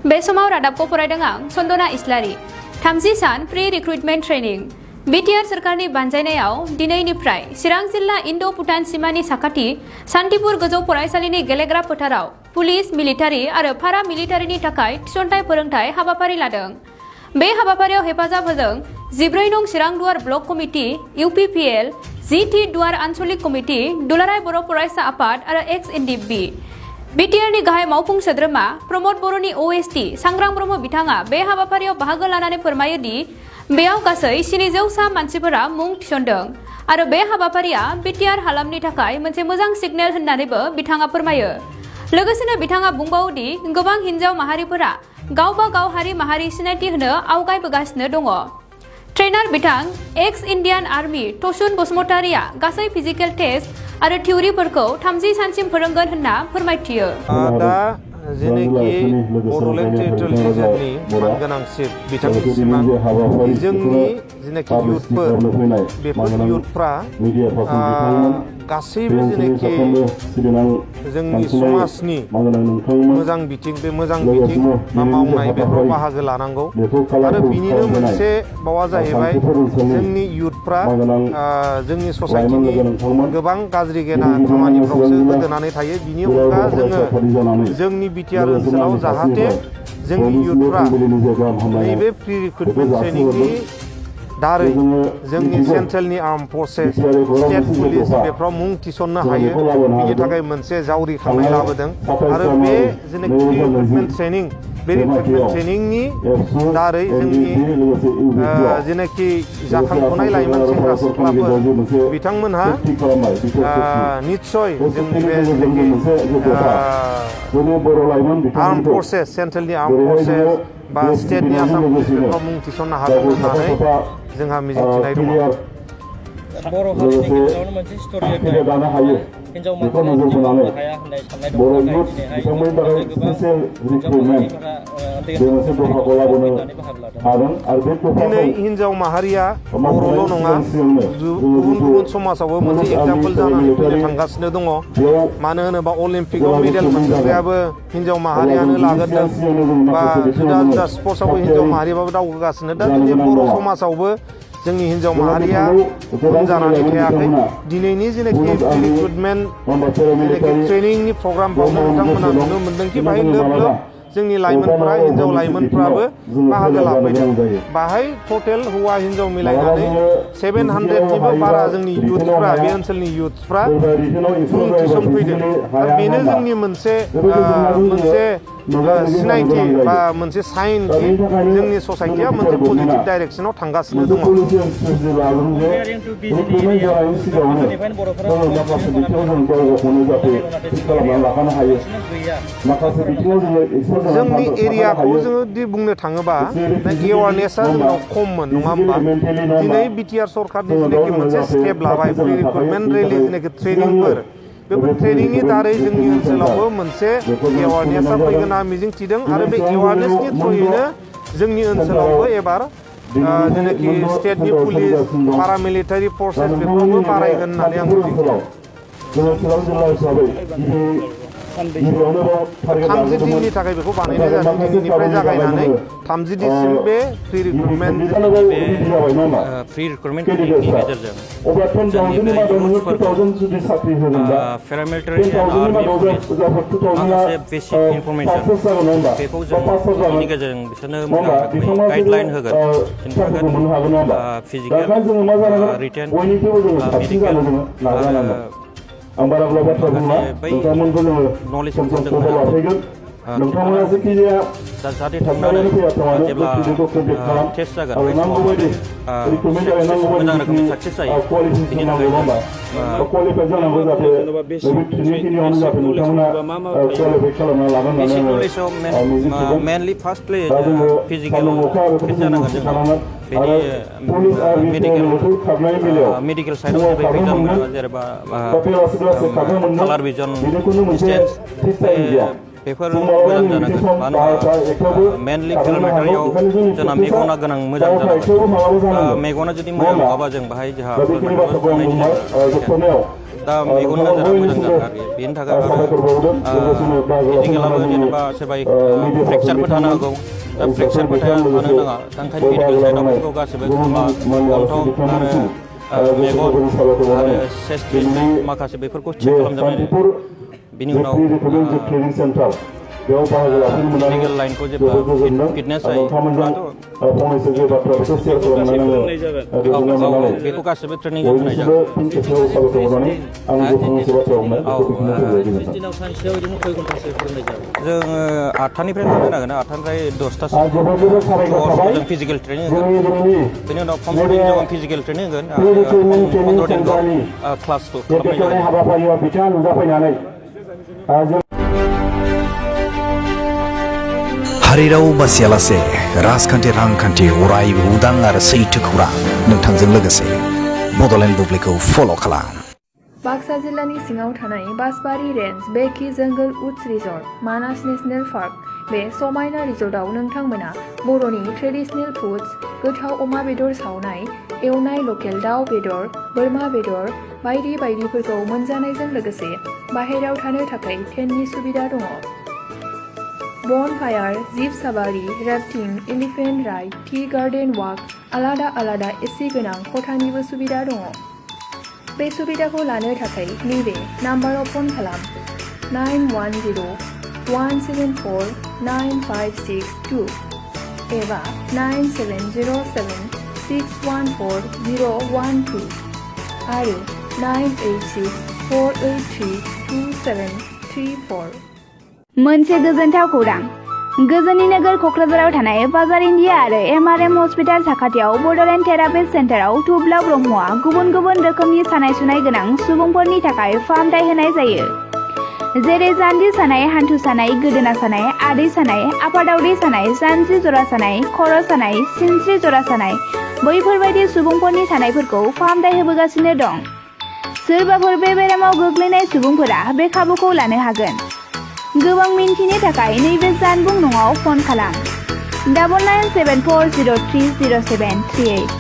बे समाव रादाबखौ फरायदों आं सन्दना इस्लारि। 30 सान प्रि रिक्रुटमेन्ट ट्रेनिं। बिटिआर सोरखारनि बानजायनायाव दिनैनिफ्राय चिरां जिल्ला इन्ड'-भुटान सिमानि साखाथि सान्तिपुर गोजौ फरायसालिनि गेलेग्रा फोथाराव पुलिस, मिलिटारि आरो पारा मिलिटारिनि थाखाय थिसनथाइ फोरोंथाइ हाबाफारि लादों। बे हाबाफारियाव हेफाजाब होदों 14 नं चिरां दुवार ब्लक कमिटि, इउपिपिएल, जिटि दुवार आन्सलिक कमिटि, दुलाराय बर' फरायसा आफाद आरो एक्स-एनडिएफबि। बिटिआरनि गाहाय मावफुं सोद्रोमा प्रमद बर'नि ओएसटि सांग्रां ब्रह्म बिथाङा बे हाबाफारियाव बाहागो लानानै फोरमायो दि बेयाव गासै 700 सा मानसिफोरा मुं थिसनदों आरो बे हाबाफारिया बिटिआर हालामनि थाखाय मोनसे मोजां सिगनेल होननानैबो बिथाङा फोरमायो। लोगोसेनो बिथाङा बुंबावो दि गोबां हिन्जाव माहारिफोरा गावबा गाव हारि माहारि सिनायथि होनो आवगायबोगासिनो दङ। ट्रेनार बिथां एक्स-इन्डियान आर्मि टसुन बसुमतारिया गासै फिजिकेल टेस्ट आरो थिउरिफोरखौ 30 सानसिम फोरोंगोन होनना फोरमायथियो। दा जेनेखि बड'लेण्ड टेरिटरियेल रिजननि मानगोनांसिन बिथांनि सिमां जोंनि जेनेखि इयुथफोर बेफोर इयुथफ्रा गासैबो जेनेखि जोंनि समाजनि मोजां बिथिं बे मोजां बिथिं बा मावनाय बेफोराव बाहागो लानांगौ आरो बिनिनो मोनसे बावा जाहैबाय जोंनि इयुथफ्रा जोंनि ससाइटिनि गोबां गाज्रि गेना खामानिफ्रावसो गोदोनानै थायो। बिनि अनगा जोङो जोंनि बिटिआर ओनसोलाव जाहाथे जोंनि इयुथफ्रा नैबे प्रि रिक्रुटमेन्ट ट्रेनिंनि दारै जोंनि सेन्ट्रेलनि आर्म फर्सेस, स्टेट पुलिस बेफोराव मुं थिसननो हायो। बिनि थाखाय मोनसे जावरिखांनाय लाबोदों आरो बे जेनेखि रिक्रुटमेन्ट ट्रेनिं बे रिक्रुटमेन्ट ट्रेनिंनि दारै जोंनि जेनेखि जाखांफुनाय लाइमोन सेंग्रा सिख्लाफोर बिथांमोनहा निस्सय जोंनि बे जेनेखि आर्म फर्सेस, सेन्ट्रेलनि आर्म फर्सेस बा स्टेटनि आसाम पुलिस बेफोराव मुं थिसननो हागोन होननानै जोंहा मिजिंथिनाय दङ। बर' हारिनि गेजेरावनो मोनसे स्ट'रि दानो हायो। हिन्जाव माहारिया मावनो हाया होननाय साननाय दङ। दिनैहाय गोबां हिन्जाव माहारिफोरा दिनै हिन्जाव माहारिया बर'ल' नङा गुबुन गुबुन समाजावबो मोनसे एगजाम्पोल जानानै फैनो थांगासिनो दङ। मानो होनोबा अलिम्पिकआव मेडेल मोनग्रायाबो हिन्जाव माहारियानो लागोरदों बा जुदा जुदा स्पर्ट्सआवबो हिन्जाव माहारियाबो दावगागासिनो। दा जोंनि बर' समाजावबो जोंनि हिन्जाव माहारिया उन जानानै थायाखै। दिनैनि जेनेखि रिक्रुटमेन्ट जेनेखि ट्रेनिंनि प्रग्रामफ्रावनो बिथांमोना नुनो मोनदों कि बाहाय लोब लोब जोंनि लाइमोनफोरा हिन्जाव लाइमोनफ्राबो बाहागो लाफैदों। बाहाय टटेल हौवा हिन्जाव मिलायनानै 700निबो बारा जोंनि इयुथफ्रा बे ओनसोलनि इयुथफ्रा मुं थिसनफैदों आरो बेनो जोंनि मोनसे सिनायथि बा मोनसे साइन कि जोंनि ससाइटिया मोनसे पजिटिभ डाइरेक्सनाव थांगासिनो दङ। जोंनि एरियाखौ जोङो बुंनो थाङोबा एवारनेसआ जोंनाव खममोन नङा होमबा। दिनै बिटिआर सरकारनि जेनाखि मोनसे स्टेप लाबाय प्रि रिक्रुटमेन्ट रेलि जेनाखि ट्रेनिंफोर बेफोर ट्रेनिंनि दारै जोंनि ओनसोलावबो मोनसे एवारनेसआ फैगोन होनना मिजिंथिदों आरो बे एवारनेसनि थ्रुयैनो जोंनि ओनसोलावबो एबार जेनाखि स्टेटनि पुलिस, पारामिलिटारि फर्सेस बेफोरावबो बारायगोन होननानै आं मिजिंथिदों। 30 दिननि थाखाय बेखौ बानायनाय जादों। दिनैनिफ्राय जागायनानै 30 दिनसिम बे प्रि रिक्रुटमेन्ट ट्रेनिंनि गेजेरजों जोंनि बे इयुथफोरखौ पेरामिलिटारि एन्ड आर्मि पुलिस माखासे बेसिक इनफरमेसन बेखौ जों बेनि गेजेरजों बिसोरनो मोजां रोखोमै गाइडलाइन होगोन, खिन्थागोन फिजिकेल, रिटेन, मेडिकेल बै नलेजफोरखौ जों जाहाथे थांनानै जेब्ला टेस्ट जागोन बै समाव मोजां रोखोमनि साक्सेस जायो। बिनि थाखाय बेसिक नलेजआव मेनलि फार्स्टलि फिजिकेल फिट जानांगोन जोंहा। बेनि मेडिकेल साइडआव जाबाय भिजन जेनेबा कालार भिजन डिस्टेन्स बेफोर मोजां जानांगोन। मानो होनबा मेनलि पेरामिलिटारियाव जोंना मेगना गोनां मोजां जानांगोन। मेगना जुदि मोजां नङाबा जों बाहाय जोंहा दा मेगन नोजोरा मोजां जादों आरो बेनि थाखाय मेडिकेलाबो जेनेबा सोरबा फ्रेक्सारबो थानो हागौ दा फ्रेक्सारबो थानो नाङा ओंखायनो मेडिकेल साइडआव बेफोरखौ गासैबो गन्थं आरो मेगन आरो चेस्ट माखासे बेफोरखौ चेक खालामजोबनाय बिनि उनाव मेडिकेल लाइनखौ जेब्ला फिटनेस जायो बेखौ गासैबो ट्रेनिं होनाय जागोन जोङो 8थानिफ्राय लानो नांगोन 8थानिफ्राय 10थासिम जों फिजिकेल ट्रेनिं होगोन बेनि उनाव 15 दिन जों फिजिकेल ट्रेनिं होगोन 15 दिन क्लासखौ खालामनाय जागोन हारिराव बासियालासे राजखान्थि रांखान्थि अरायबो उदां आरो सैथो खौरां नोंथांजों लोगोसे बड'लेण्ड बुब्लिखौ फल' खालाम। बाक्सा जिल्लानि सिङाव थानाय बासबारि रेन्ज बेकि जंगल उड्स रिजर्ट मानास नेशनेल पार्क बे समायना रिजर्टआव नोंथांमोना बर'नि ट्रेडिशनेल फुड्स गोथाव अमा बेदर सावनाय एवनाय लकेल दाउ बेदर बोरमा बेदर बायदि बायदिफोरखौ मोनजानायजों लोगोसे बाहेरायाव थानो थाखाय टेन्टनि सुबिदा दङ। Bonfire, jeep safari, rafting, elephant ride, tea garden walk, आलादा आलादा एसि गोनां खथानिबो सुबिदा दङ। बे सुबिदाखौ लानो थाखाय नैबे नाम्बाराव फन खालाम 9101749562 एबा 9707614012 आरो 9864832734। मोनसे गोजोनथाव खौरां गोजोननि नोगोर क'क्राझाराव थानाय बाजार इन्डिया आरो MRM हस्पिटाल साखाथियाव बड'लेण्ड थेरापिस्ट सेन्टाराव थुब्ला ब्रह्मआ गुबुन गुबुन रोखोमनि सानाय सुनाय गोनां सुबुंफोरनि थाखाय फाहामथाय होनाय जायो। जेरै जान्जि सानाय, हान्थु सानाय, गोदोना सानाय, आदै सानाय, आफादावदै सानाय, जानजि जरा सानाय, खर' सानाय, सिनस्रि जरा सानाय बैफोरबायदि सुबुंफोरनि सानायफोरखौ फाहामथाय होबोगासिनो दं। सोरबाफोर बे बेरामाव गोग्लैनाय सुबुंफोरा बे खाबुखौ लानो हागोन। गोबां मिन्थिनो थाखाय नैबे जानबुं नङाव फन खालाम 9974030738।